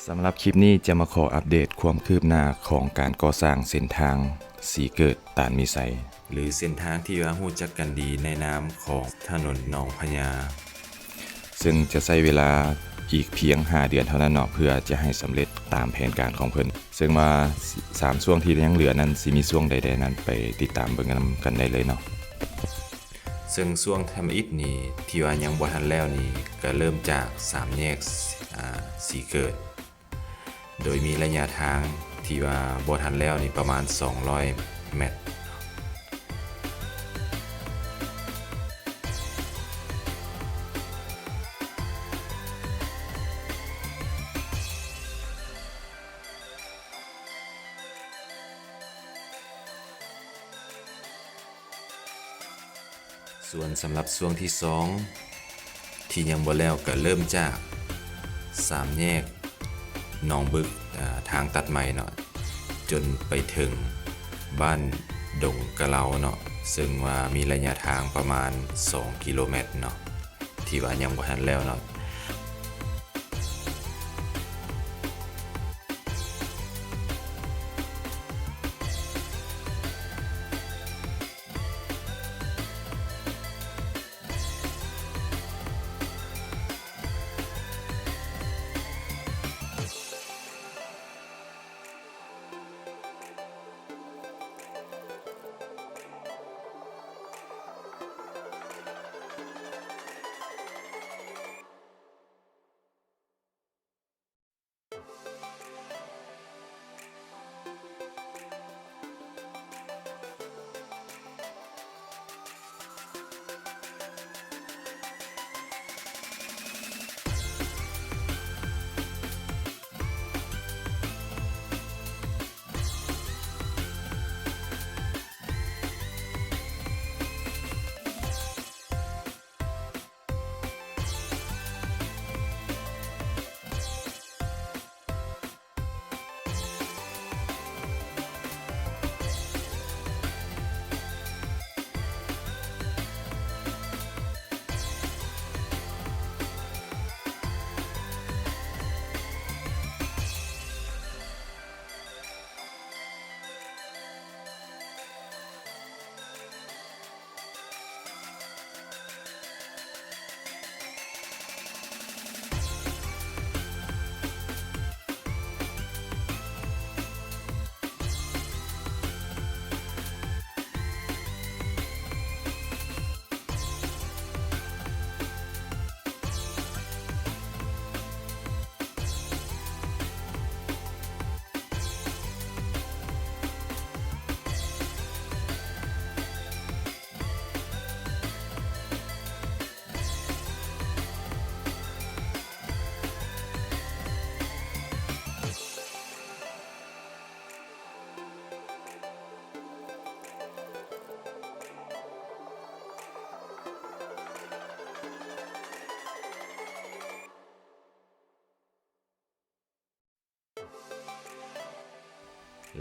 ສຳລັບຄລິບນີ້ຈະມາຂໍອັບເດດຄວາມຄືບໜ້າຂອງການກໍ່ສ້າງເສັ້ນທາງສີເກີດ ຕານມີໄຊ ຫຼືເສັ້ນທາງທີ່ວ່າຮູ້ຈັກກັນດີໃນນາມຂອງຖະໜົນໜອງພະຍາ ເຊິ່ງຈະໃຊ້ເວລາອີກພຽງຫ້າເດືອນເທົ່ານັ້ນເນາະ ເພື່ອຈະໃຫ້ສຳເລັດຕາມແຜນການຂອງເພິ່ນ ເຊິ່ງວ່າສາມຊ່ວງທີ່ຍັງເຫຼືອນັ້ນ ຊິມີຊ່ວງໃດແດ່ນັ້ນ ໄປຕິດຕາມເບິ່ງນຳກັນໄດ້ເລີຍເນາະ. ເຊິ່ງຊ່ວງທຳອິດນີ້ ທີ່ວ່າຍັງບໍ່ທັນແລ້ວນີ້ ກະເລີ່ມຈາກສາມແຍກ ອາ ສີເກີດ ໂດຍມີໄລຍະທາງທີ່ວ່າບໍ່ທັນແລ້ວນີ້ປະມານສອງຮ້ອຍແມັດ. ສ່ວນສຳລັບຊ່ວງທີສອງ ທີ່ຍັງບໍ່ແລ້ວ ກະເລີ່ມຈາກສາມແຍກໜອງບຶກ ອາ ທາງຕັດໃໝ່ເນາະ ຈົນໄປເຖິງບ້ານດົງກະເລົາເນາະ ເຊິ່ງວ່າມີໄລຍະທາງປະມານສອງກິໂລແມັດເນາະ ທີ່ວ່າຍັງບໍ່ທັນແລ້ວເນາະ.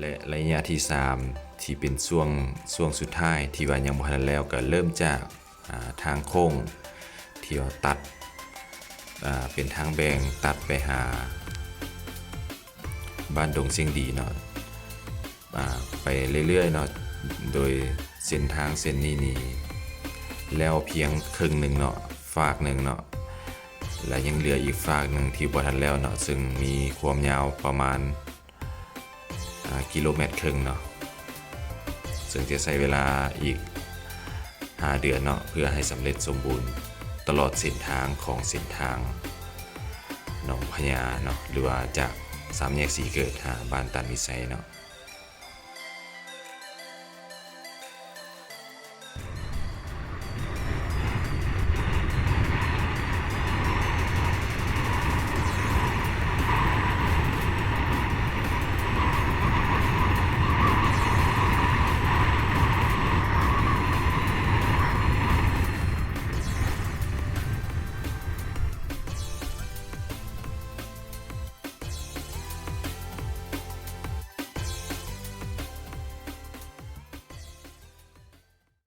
ແລະ ໄລຍະທີສາມ ທີ່ເປັນຊ່ວງ ຊ່ວງສຸດທ້າຍທີ່ວ່າຍັງບໍ່ທັນແລ້ວ ກະເລີ່ມຈາກ ອາ ທາງໂຄ້ງທີ່ວ່າຕັດ ອາ ເປັນທາງແບ່ງຕັດໄປຫາບ້ານດົງຊຽງດີເນາະ ອາ ໄປເລື້ອຍໆເນາະ ໂດຍເສັ້ນທາງເສັ້ນນີ້ນີ້ແລ້ວພຽງເຄິ່ງໜຶ່ງເນາະ ຟາກໜຶ່ງເນາະ ແລະ ຍັງເຫຼືອອີກຟາກໜຶ່ງທີ່ບໍ່ທັນແລ້ວເນາະ ເຊິ່ງມີຄວາມຍາວປະມານ ອາ ກິໂລແມັດເຄິ່ງເນາະ ເຊິ່ງຈະໃຊ້ເວລາອີກຫ້າເດືອນເນາະ ເພື່ອໃຫ້ສຳເລັດສົມບູນຕະຫຼອດເສັ້ນທາງຂອງເສັ້ນທາງໜອງພະຍາເນາະ ຫຼືວ່າຈາກສາມແຍກສີເກີດຫາບ້ານຕານວິໄຊເນາະ.